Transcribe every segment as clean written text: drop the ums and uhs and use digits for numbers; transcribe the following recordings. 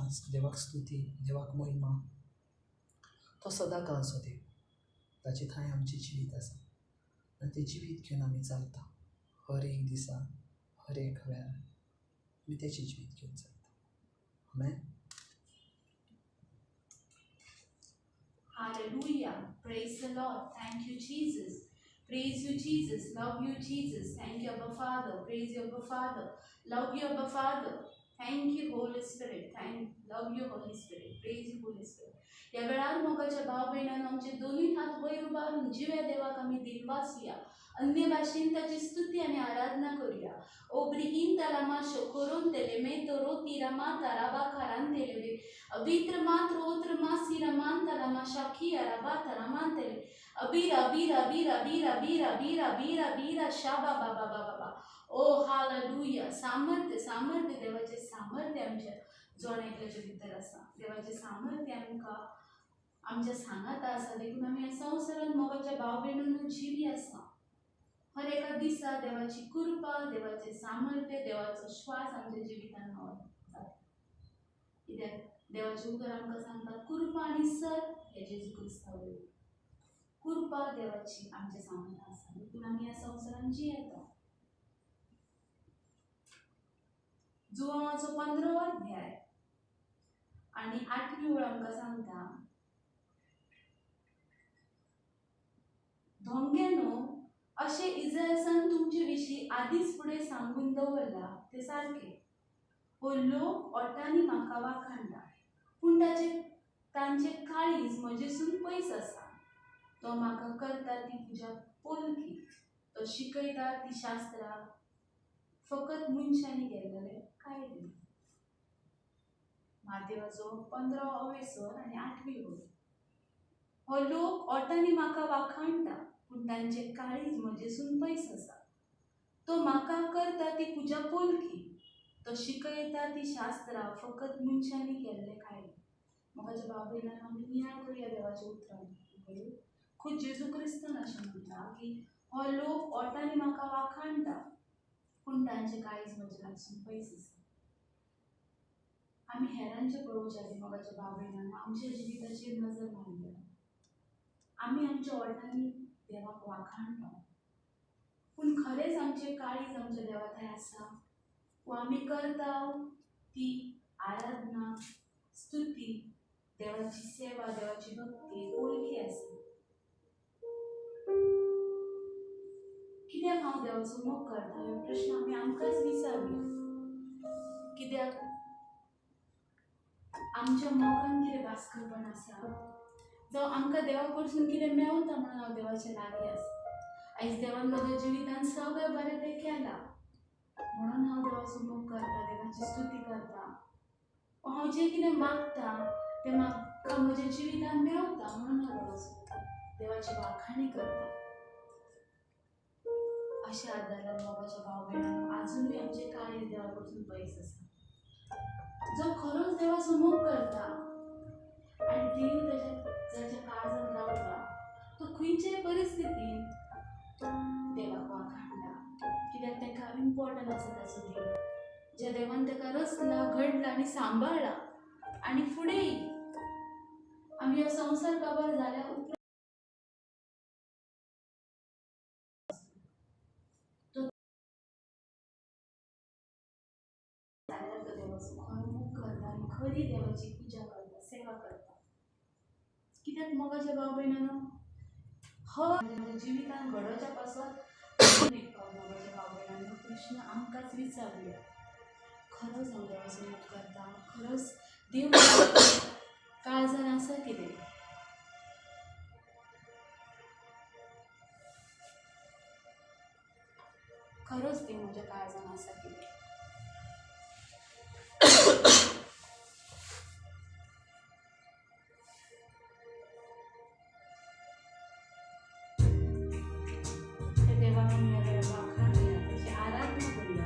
दिनवास, देवाक स्तुती, देवाक महिमा. तो सदां काळचो देव, ताचे ठांय आमचें जिवीत आसा आनी तें जिवीत घेवन आमी चलता. हर एक दिसा, हर एक वेळार आमी तेचें जिवीत घेवन चलता. आमेन. Hallelujah. Praise the Lord. Thank you, Jesus. Praise you, Jesus. Love you, Jesus. Thank you, Abba Father. Praise you, Abba Father. Love you, Abba Father. Thank you, Holy Spirit. Love you, Holy Spirit. Praise you, Holy Spirit. ह्या वेळार मोगाच्या भाव भयणान आमचे दोनूय हात वयर उबारून जिव्या देवाक आमी दिनवासुया. अन्य भाशेन ताची स्तुती आनी आराधना करुया. ओब्रिहीन तलामा शोकोरोन तेलेमे तोरो तिरामा ताराबा खारान तेलेवे अबित्र मात्र ओत्र मा सिरमान तलामा शाखी अराबा तरामान तेले अबीर अबीर अबीर अबीर अबीर अबीर अबीर अबीर शाबा बाबा बाबा बा. ओ हालेलुया. सामर्थ्य, सामर्थ्य, देवाचें सामर्थ्य आमच्या जण एकल्याच्या भितर आसा. देवाचें सामर्थ्य आमकां आमच्या सांगाता आसा. देखून आमी ह्या संवसारांत मोगाच्या भाव भयणींनो जिवी आसा. हर एका दिसा देवाची कृपा, देवाचें सामर्थ्य, देवाचो श्वास आमच्या जिवितान जाता. कित्याक देवाचें उतर आमकां सांगता, कृपा आनी सत हे जेजू क्रिस्ता वयली कृपा देवाची आमच्या सांगाता आसा. देखून आमी ह्या संवसारान जियेता. जुवांवाचो 15वो अध्याय आनी 8वी ओळ आमकां सांगता, धोंग्यानो अशें इजायसान तुमचे विशीं आदींच फुडें सांगून दवरलां तें सारकें. हो लोक ओटांनी म्हाका वाखाणटा, पूण तांचें काळीज म्हजेसून पयस आसा. तो म्हाका करता ती पुजा पोलकी, तो शिकयता ती शास्त्रां फकत मनशांनी केल्लें कायदे. मातेवाचो 15वो अवेसर आनी 8वी ओळ. हो लोक ओटांनी म्हाका वाखाणटा, पूण तांचें काळीज म्हजेसून पयस आसा. तो म्हाका करता ती पुजा पोलकी, तो शिकयता ती शास्त्रां फकत मनशांनी केल्लें कायदे. मोगाच्या भाव भयणांनो आमी नियाळ करुया देवाच्या उतरान. खूद जेजू क्रिस्तान अशें म्हणटा की हो लोक ओटांनी म्हाका वाखाणटा, पूण तांचें काळीज म्हजे लागसून पयस आसा. आमी हेरांचें पळोवच्या आदीं मोगाच्या भाव भयणांनो आमच्या जिविताचेर नजर मारुया. आमी आमच्या ओटांनी देवाक वाखाणटा, पूण खरेंच आमचें काळीज आमच्या देवा थंय आसा? वा आमी करता ती आराधना, स्तुती, देवाची सेवा, देवाची भक्ती पोलकी आसा? कित्याक हांव देवाचो मोग करता हो प्रश्न आमी आमकांच विचारुया. कित्याक आमच्या मोगान कितें भास्करपण आसा? जावं आमकां देवा कडसून कितें मेवता म्हणून हांव देवाच्या लागीं आसा. आयज देवान म्हज्या जिवितान सगळें बरें तें केलां म्हणून हांव देवाचो मोग करता, देवाची स्तुती करता. हांव जें कितें मागता तें म्हाका म्हज्या जिवितान मेवता म्हणून हांव देवाचो देवाची वाखाणी करता. अशा आदारान मोगाच्या भाव भयणांनो आजुनूय आमचें काळीज देवा कडसून पयस आसा. जो खरोच देवाचो मोग करता आनी देव ताच्या काळजान रावता, तो खंयच्याय परिस्थितीन देवाक वाखाणटा. कित्याक ताका इम्पॉर्टंट आसा ताचो देव, ज्या देवान ताका रचला, घडला आनी सांबाळ्ळा. आनी फुडेंय आमी हो संवसार काबार जाल्या उपरांत तो जाल्यार तो देवाचो खरो मोग करता आनी खरी देवाची पुजा करता, सेवा करता. कित्याक मोगाच्या भाव भयणांनो हो जिवितान घडोवच्या पासत एक फावट मोगाच्या भाव भयणांनो प्रश्न आमकांच विचारुया. खरोच हांव देवाचो मोग करता? खरोच देव काळजान आसा कितें? खरोच देव म्हज्या काळजान आसा कितें? देवाक आमी ह्या वेळार वाखाणुया, ताची आराधना करुया.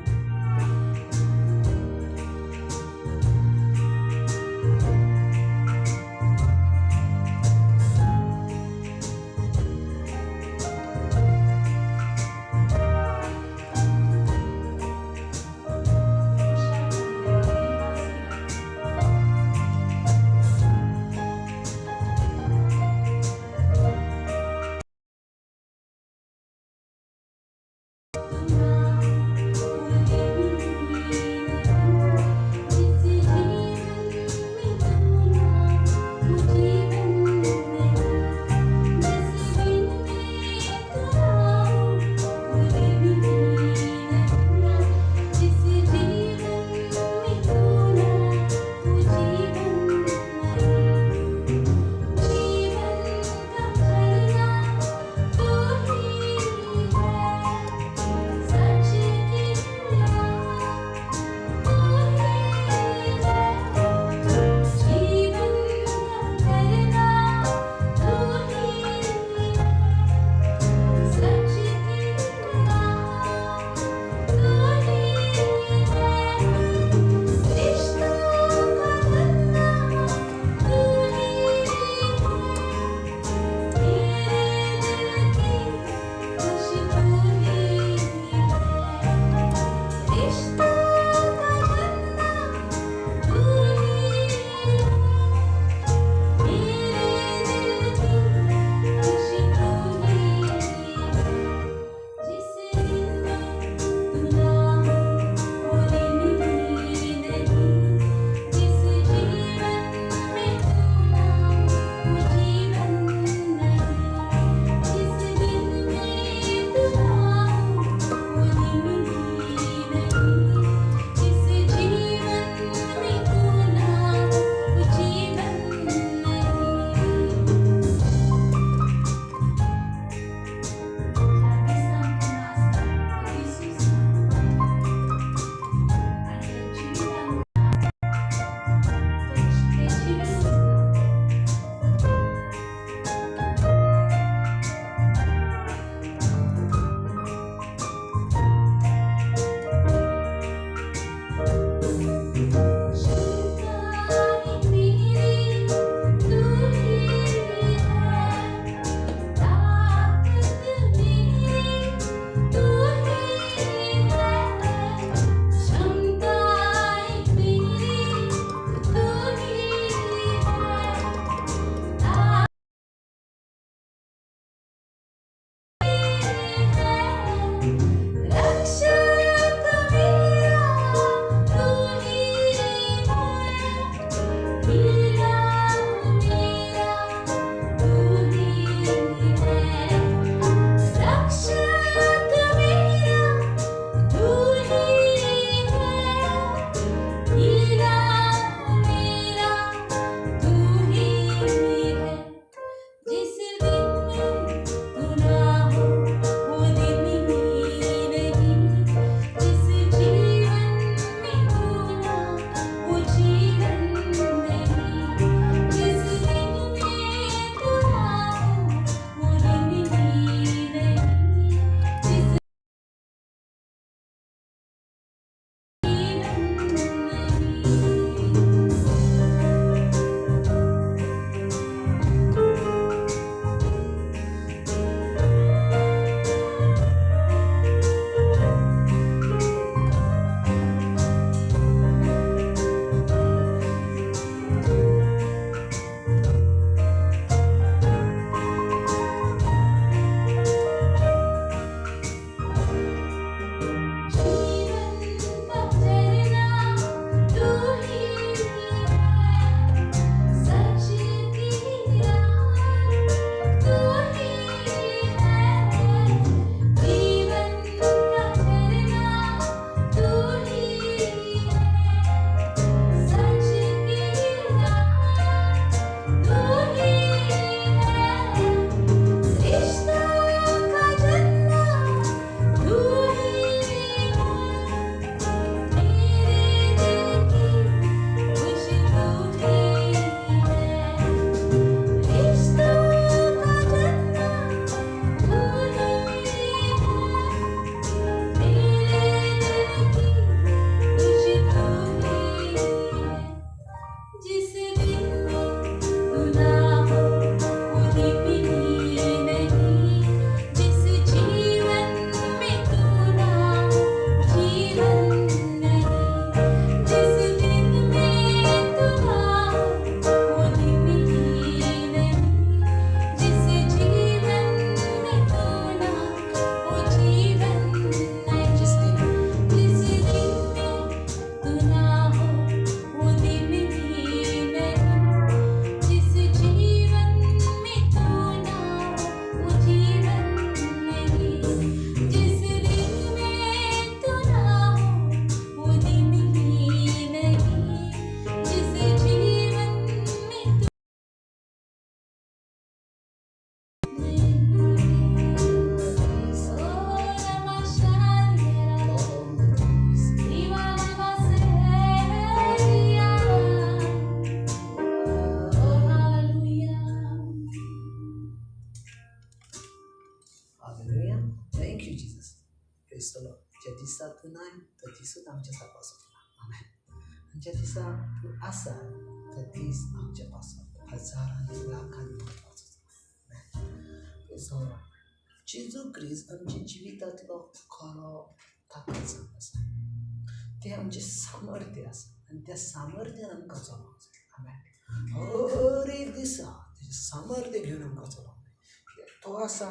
हीरा मेरा तू ही है, रक्षक मेरा तू ही है, हीरा मेरा तू ही है। जिस दिन में तू ना हो वो दिन ही नहीं, जिस जीवन में तू ना वो जीवन नहीं, जिस दिन में तू ना हो वो दिन ही नहीं, जिस जीवन नहीं। जीवन का झरना तू ही है, सच की राह तू ही है, जीवन का झरना तू ही है, सच की राह तू ही है, रिश्तों का झरना तू ही है, मेरे दिल की खुशबू ही है, रिश्तों का झरना तू ही है, मेरे दिल की खुशबू ही है। जिस दिन में तू ना हो वो दिन ही नहीं, जिस जीवन में तू ना हो जीवन नहीं, जिस दिन में तू ना हो वो दिन ही नहीं, जिस जीवन में तू ना वो जीवन नहीं, जिस दिन, जिस दिन में तू ना हो वो दिन ही नहीं, जिस जीवन में तू ना हो वो जीवन नहीं, जिस दिन में तू ना हो वो दिन ही नहीं, जिस जीवन में तू नहीं। ओ Rama Oh, hallelujah. Hallelujah. Thank you, Jesus. Praise the Lord. ज्या दिसा तूं नाय तो दिसूच आमच्या सापासो तुला. आमेन. आनी ज्या दिसा तूं आसा तो दीस आमच्या पासत हजारांनी लाखांनी म्हत्वाचो. आमेन. Praise the Lord. जेजू क्रिस्त आमच्या जिवितांतलो खरो ताकद जावन आसा. तें आमचें सामर्थ्य आसा आनी त्या सामर्थ्यान आमकां चलोवंक जाय. आमेन. हर एक दिसा तेजें सामर्थ्य घेवन आमकां चलोवंक जाय. कित्याक तो आसा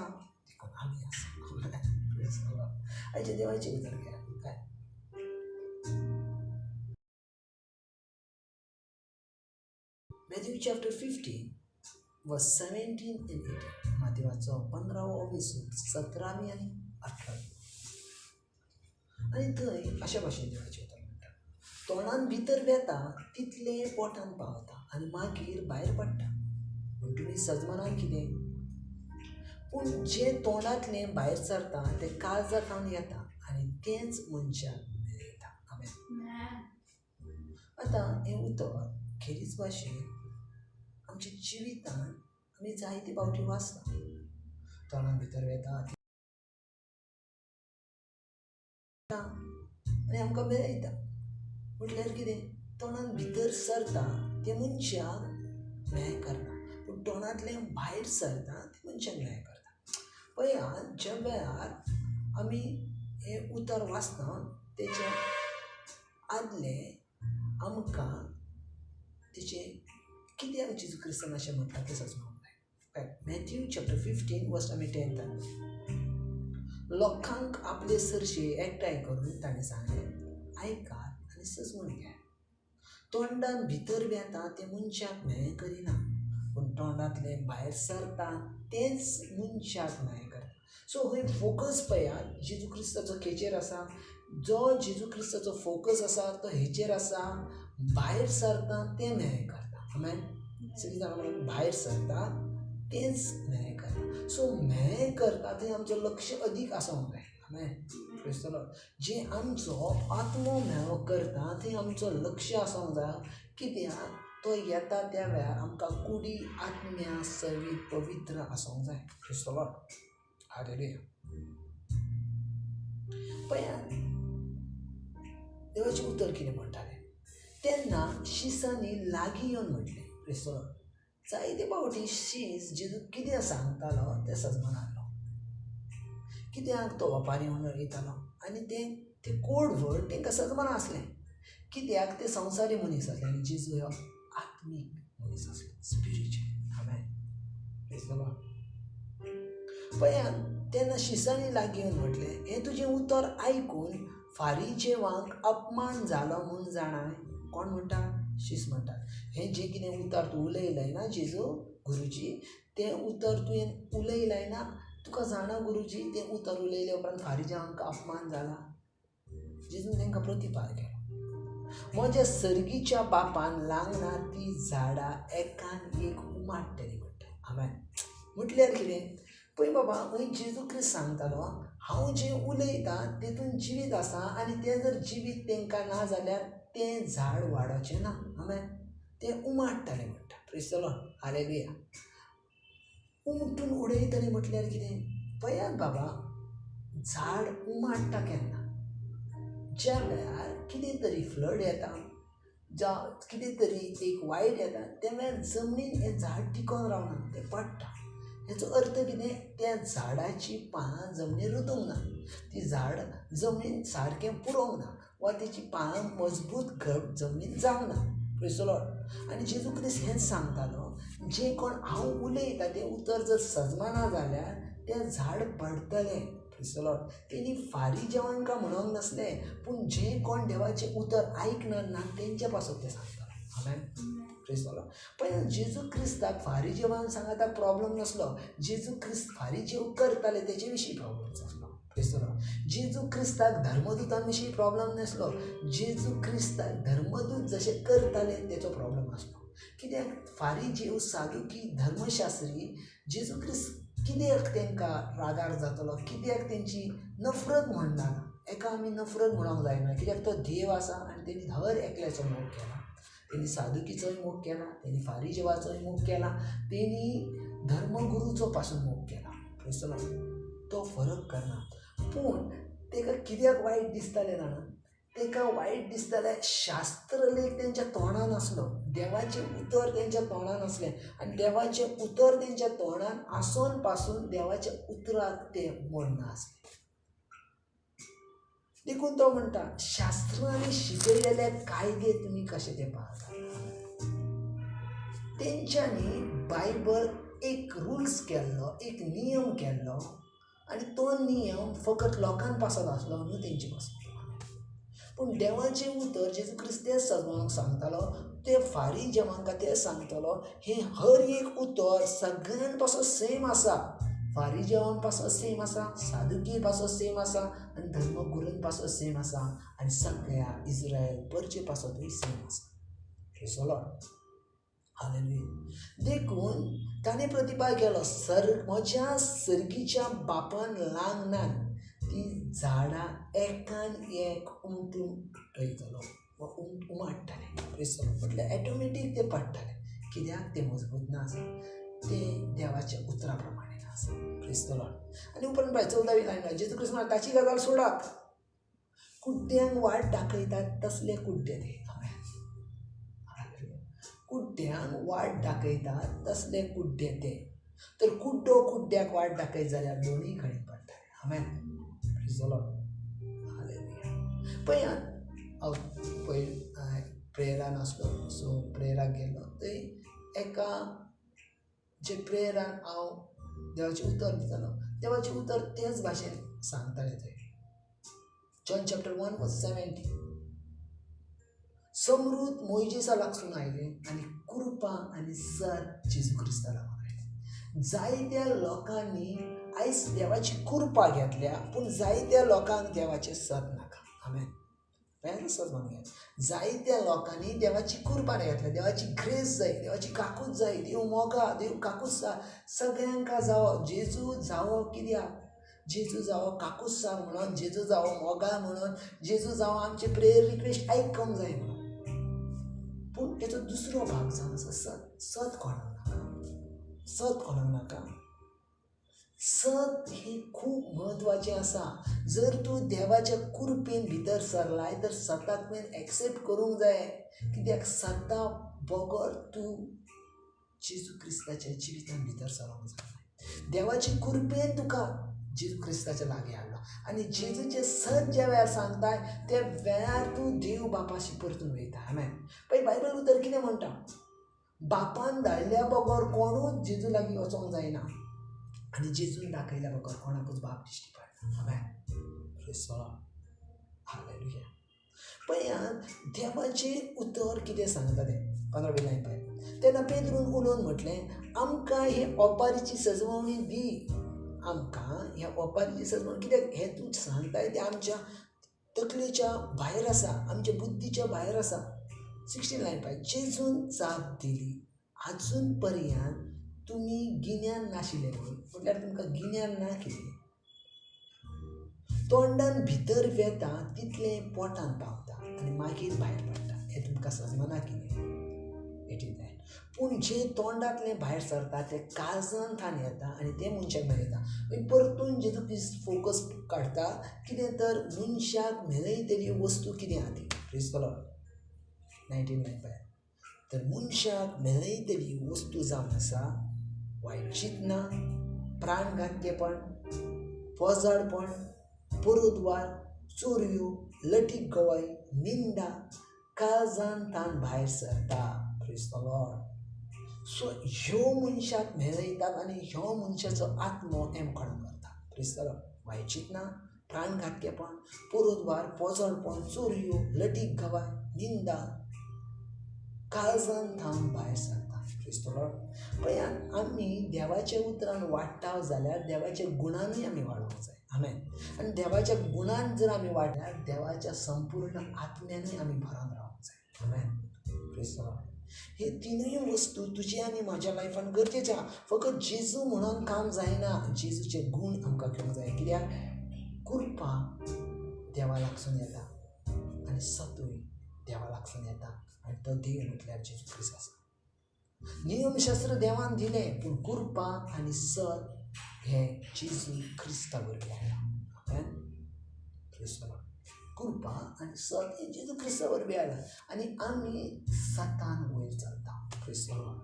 देखून आमी आसा. आमेन. Praise the Lord. आयच्या देवाची उतर घेया काय. Matthew chapter 15 verse 17 and 18. मातेवाचो 15वो विसून 17वी आनी 18वी. आनी थंय अशा भाशेन देवाचें उतर म्हणटा, तोंडान भितर वेता तितलें पोटान पावता आनी मागीर भायर पडटा. पूण तुमी सजमनान कितें? पूण जें तोंडांतलें भायर सरता तें काळजांतल्यान येता आनी तेंच मनशाक मेळयता. आमेन. Amen. आतां हें उतर खेरीज भाशेन आमच्या जिवितान आमी जायते फावटी वाचता, तोंडान भितर वेता आनी आमकां मेळयता. म्हटल्यार कितें? तोंडान भितर सरता तें मनशाक मेळ करना, पूण तोंडांतलें भायर सरता तें मनशाक मेळ करता. पळया, ज्या वेळार आमी हें उतर वाचता तेच्या आदलें आमकां तेचें कित्याक जेजू क्रिस्तान अशें म्हणटा तें सजमोंक जाय. मॅथ्यू चॅप्टर 15 वर्स आमी 10. लोकांक आपले सरशी एकठांय करून ताणें सांगलें, आयकात आनी सजमून घेयात. तोंडान भितर वेता तें मनशाक म्हेळें करिना, पूण तोंडांतलें भायर सरता तेंच मनशाक म्हेळें करता. सो हय फोकस पळयात जेजू क्रिस्ताचो खेचेर आसा. जो जेजू क्रिस्ताचो फोकस आसा तो हेचेर आसा, भायर सरता तें म्हेळें करता. आमेन. सगळीं जाणां म्हणून भायर सरता तेंच म्हेळें करता. सो म्हेळें करता थंय आमचें लक्ष अदीक आसूंक जाय. आमेन. Praise the Lord. जें आमचो आत्मो म्हेळो करता थंय आमचो लक्ष आसूंक जाय. कित्याक तो येता त्या वेळार आमकां कुडी आत्म्या सवीत पवित्र आसूंक जाय. Praise the Lord. Hallelujah. पळयात देवाचें उतर कितें म्हणटालें. तेन्ना शिसांनी लागीं येवन म्हटलें. Praise the Lord. जायते फावटी शीस जेजू कितें सांगतालो तें सजमान आहलो. कित्याक तो वपारी म्हणून वयतालो आनी तें ते कोड वर्ड तांकां सजमान आसलें. कित्याक ते संवसारी मनीस आसले आनी जेजू हो आत्मीक मनीस आसलो, spiritual. Amen. Praise the Lord. पळयात तेन्ना शिसांनी लागीं येवन म्हटलें, हें तुजें उतर आयकून फारीजेवांक अपमान जालो म्हूण जाणाय. कोण म्हणटा? शीस म्हणटा. हें जें कितें उतर तूं उलयलें ना जेजू गुरुजी, तें उतर तुवें उलयलें ना, तुका जाणा गुरुजी तें उतर उलयले उपरांत फारीजेवांक अपमान जाला. जेजून तांकां प्रतिपार केलो, म्हज्या सर्गीच्या बापान लागना ती झाडां एकान एक उमाट्टली म्हणटा. आमेन. म्हटल्यार कितें? पळय बाबा, हय जेजू क्रिस्त सांगतालो, हांव जें उलयतां तेतून जिवीत आसा आनी तें जर जिवीत तांकां ना जाल्यार तें झाड वाडोवचें ना. आमेन. तें उमाट्टलें म्हणटा. Praise the Lord. Hallelujah. उमटून उडयतलें म्हटल्यार कितें? पळयात बाबा, झाड उमाट्टा केन्ना? ज्या वेळार कितें तरी फ्लड येता, जावं कितें तरी एक वायट येता, त्या वेळार जमनीन हें झाड टिकोन रावना, तें पडटा. हेचो अर्थ कितें? त्या झाडाची पानां जमनीर रुतूंक ना, ती झाड जमनीन सारकें पुरोवंक ना, वा तेची पानां मजबूत घट जमनीन जावंक ना. Praise the Lord. आनी जेजू क्रिस्त हेंच सांगतालो, जें कोण हांव उलयता तें उतर जर सजमाना जाल्यार तें झाड पडटलें. Praise the Lord. तेणी फारीजेवांकां म्हणोंक नासलें, पूण जें कोण देवाचें उतर आयकना ना तेंच्या पासत तें सांगतालो. आमेन. Praise the Lord. पण जेजू क्रिस्ताक फारीजेवान सांगाता प्रॉब्लम नासलो. जेजू क्रिस्त फारीजेव करताले तेचे विशीं प्रॉब्लम आसलो. Praise the Lord. जेजू क्रिस्ताक धर्मदूतां विशीं प्रॉब्लम नासलो. जेजू क्रिस्ताक धर्मदूत जशे करताले तेचो प्रॉब्लम आसलो. कित्याक फारीजेव, सादुकी, धर्मशास्त्री जेजू क्रिस्त कित्याक तांकां रागार जातलो, कित्याक तेंची नफरत म्हणना. एका आमी नफरत म्हणोंक जायना, कित्याक तो देव आसा आनी तेणी हर एकल्याचो मोग केला. तेणी सादुकीचोय मोग केला, तेणी फारीजेवाचोय मोग केला, तेणी धर्मगुरूचो पासून मोग केला. Praise the Lord. तो फरक करना. पूण ताका कित्याक वायट दिसतालें जाणा? ताका वायट दिसतालें शास्त्रलेख तेंच्या तोंडान आसलो, देवाचें उतर तेंच्या तोंडान आसलें आनी देवाचें उतर तेंच्या तोंडान आसोन पासून देवाच्या उतराक ते मोडना आसले. देखून तो म्हणटा, शास्त्रांनी शिकयलेले कायदे तुमी कशे ते पाळतात. तेंच्यांनी बायबल एक रुल्स केल्लो, एक नियम केल्लो आनी तो नियम फकत लोकां पासत आसलो न्हू तेंचे पासत. पूण देवाचें उतर जेजू क्रिस्त तें सगळ्यांक सांगतालो, ते फारीजेवांकां तें सांगतालो, हें हर एक उतर सगळ्यां पासत सेम आसा. फारीजेवां पासत सेम आसा, सादुकी पासत सेम आसा आनी धर्मगुरूं पासत सेम आसा आनी सगळ्या इस्रायल परचे पासतूय सेम आसा. Praise the Lord. Hallelujah. देखून ताणें प्रतिपाय केलो, म्हज्या सर्गीच्या बापान लागनान ती झाडां एकान एक उमटून उडयतलो वा उमाट्टले. Praise the Lord. म्हटल्यार ऑटोमॅटीक ते पडटले. कित्याक ते मजबूत ना आसा, ते देवाच्या उतरा प्रमाणे ना आसा. Praise the Lord. आनी उपरांत पळय 14वी लायन, जेजू क्रिस्त म्हणटा, ताची गजाल सोडात, कुड्ड्यांक वाट दाखयतात तसले कुड्डे ते. कुड्ड्यांक वाट दाखयतात तसले कुड्डे ते. तर कुड्डो कुड्ड्याक वाट दाखयत जाल्यार दोनूय खणीत पडटाले. आमेन. Praise the Lord. Hallelujah. पळयात, हांव पयर प्रेयरान आसलो, सो प्रेयराक गेलो थंय एका जे प्रेयरान हांव देवाचें उतर दितालो, देवाचें उतर तेच भाशेन सांगताले थंय. John chapter 1 verse 17. समृद्ध मोयजेसा लागसून आयलें आनी कृपा आनी सत जेजू क्रिस्ता लागून आयलें. जायत्या लोकांनी आयज देवाची कृपा घेतल्या, पूण जायत्या लोकांक देवाचें सत नाका. आमेन. सत म्हणून जायत्या लोकांनी देवाची कृपा घेतल्या, देवाची ग्रेस जाय, देवाची काकूत जाय, देव मोगा, देव काकूत सगळ्यांक जावो, जेजू जावो. कित्याक जेजू जावो काकूत म्हणून, जेजू जावो मोगा म्हणून, जेजू जावो आमचे प्रेयर रिक्वेस्ट आयकूंक जाय म्हणून. पूण तेचो दुसरो भाग जावन आसा सत. सत कोणाक नाका, सत कोणाक नाका. सत हें खूब म्हत्वाचें आसा. जर तूं देवाच्या कुरपेन भितर सरलाय तर सताक तुवें एक्सेप्ट करूंक जाय. कित्याक सता बगर तूं जेजू क्रिस्ताच्या जिवितान भितर सरोंक जायना. देवाची कुरपेन तुका जेजू क्रिस्ताच्या लागीं हाडलो आनी जेजूचें सत ज्या वेळार सांगताय त्या वेळार तूं देव बापाशी परतून वयता. आमेन. पळय बायबल उतर कितें म्हणटा, बापान धाडल्या बगर कोणूच जेजू लागीं वचोंक जायना आनी जेजून दाखयल्या बगर कोणाकूच बाप दिश्टी पडना. आमेन. Praise the Lord. हालेलुया. पळयात देवाचें उतर कितें सांगता तें 15वी लायन पळय. तेन्ना पेद्रून उलोवन म्हटलें, आमकां हे ओपारीची सजवणी दी. आमकां ह्या ओपारीची सजवण कित्याक हें तूं सांगताय तें आमच्या तकलेच्या भायर आसा, आमच्या बुद्दीच्या भायर आसा. 16 लायन पळय. जेजून जाप दिली, आजून पर्यंत तुमी गिन्यान नाशिल्लें म्हणून. म्हटल्यार तुमकां गिन्यान ना कितें, तोंडान भितर वेता तितलें पोटान पावता आनी मागीर भायर पडटा. हें तुमकां सजमना कितें. 18 लायन. पूण जें तोंडांतलें भायर सरता तें काळजान थावन येता आनी तें मनशाक मेळयता. मागीर परतून जेजू क्रिस्त फोकस काडटा कितें तर मनशाक मेळयतली वस्तू कितें आहा ती. Praise the Lord. 19 line पळय. तर मनशाक मेळयतली वस्तू जावन आसा वायट चिंतनां, प्राणघातकेपण, पोजाडपण, पुरुद्वार, चोरयो, लटीक गवाय, निंदा काळजान तान भायर सरता. Praise the Lord. सो ह्यो मनशाक मेळयतात आनी ह्यो मनशाचो आत्मो एमखणो करता. Praise the Lord. वायट चिंतनां, प्राणघातकेपण, पुरुद्वार, पोजडपण, चोरयो, लटीक गवाय, निंदा काळजान थावन भायर सरता. Praise the Lord. पळयात आमी देवाच्या उतरान वाडटा जाल्यार देवाच्या गुणानूय आमी वाडोवंक जाय. आमेन. आनी देवाच्या गुणान जर आमी वाडल्यार देवाच्या संपूर्ण आत्म्यानूय आमी भरोन रावंक जाय. आमेन. Praise the Lord. हे तिनूय वस्तू तुजे आनी म्हाज्या लायफान गरजेचे आहा. फकत जेजू म्हणून काम जायना, जेजूचे गूण आमकां घेवंक जाय. कित्याक कृपा देवा लागसून येता आनी सतूय देवा लागसून येता आनी तो देव म्हटल्यार जेजू क्रिस्त आसा. नियमशास्त्र देवान दिलें, पूण कृपा आनी सत हें जेजू क्रिस्ता वरवीं आयलां. आमेन. Praise the Lord. कृपा आनी सत हें जेजू क्रिस्ता वरवीं आयलां आनी आमी सतान वयर चलता. Praise the Lord.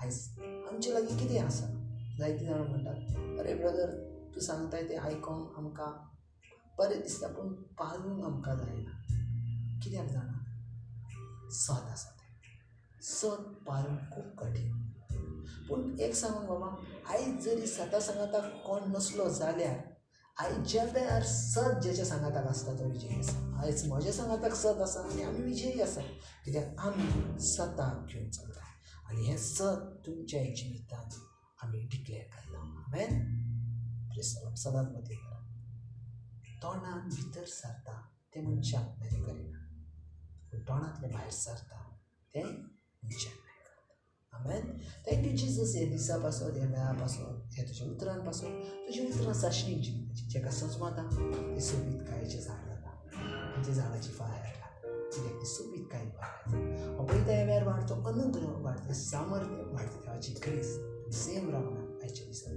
आयज आमचे लागीं कितें आसा? जायतीं जाणां म्हणटात, अरे ब्रदर तूं सांगताय तें आयकोंक आमकां बरें दिसता, पूण पाळूंक आमकां जायना. कित्याक जाणा? सत आसा तें. सत पाळूंक खूब कठीण. पूण एक सांगूंक बाबा, आयज जरी सता सांगाताक कोण नसलो जाल्यार आयज ज्या वेळार सत जेच्या सांगाताक आसता तो विजयी आसा. आयज म्हज्या सांगाताक सत आसा आनी आमी विजयी आसा. कित्याक आमी सताक घेवन चलता आनी हें सत तुमच्या जिवितान आमी डिक्लेर करता. आमेन. Praise the Lord. सदांच मतींत धरा, तोंडान भितर सरता तें मनशाक बरें करिना, पूण तोंडांतलें भायर सरता तें मनशाक बरें करता. आमेन. Thank you Jesus. हे दिसा पासत, ह्या वेळा पासत, ह्या तुज्या उतरान पासत, तुजी उतरां सासणीक जिविताची, जेका सजमाता ती सोबीतकायेचें झाड जाता आनी त्या झाडाची फळां येता. कित्याक ती सोबीतकायेन वाडटा. पळयता ह्या वेळार वाडतो अनुग्रह, वाडतें सामर्थ्य, वाडते देवाची ग्रेस सेम रावना आयच्या दिसा.